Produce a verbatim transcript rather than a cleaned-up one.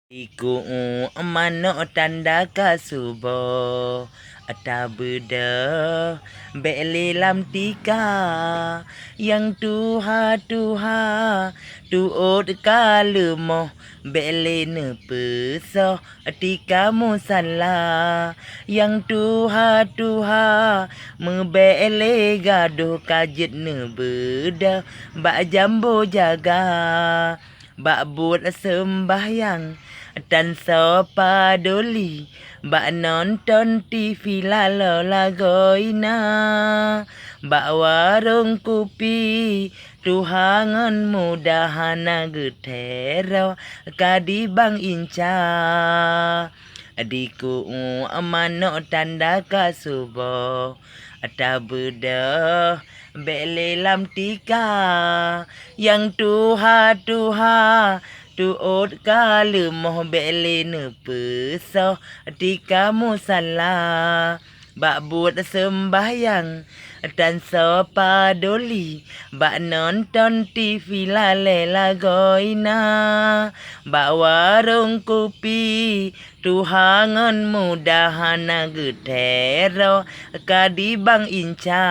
Diku'uek manok tanda ka suboh, ata beudôh bék lé lam tika. Nyang tuha-tuha tuôt ka leumoh, bék lé neupeusoh tika musala. Nyang tuha-tuha meubék lé gadôh ka jeuet neubeudôh bak jambo jaga. Bak buet seumbahyang tan soe paduli, bak nonton T V laloe lagoina, bak warông kupi tuha ngon muda hana geuthèe roh ka dibang inca. Diku'uek manok tanda ka suboh, ata beudôh bék lé lam tika. Nyang tuha-tuha tuôt ka leumoh, bék lé neupeusoh tika musala. Bak buet seumbahyang tan soe paduli, bak nonton T V lalée lagoina, bak warông kupi tuha ngon muda hana geuthèe roh ka dibang inca.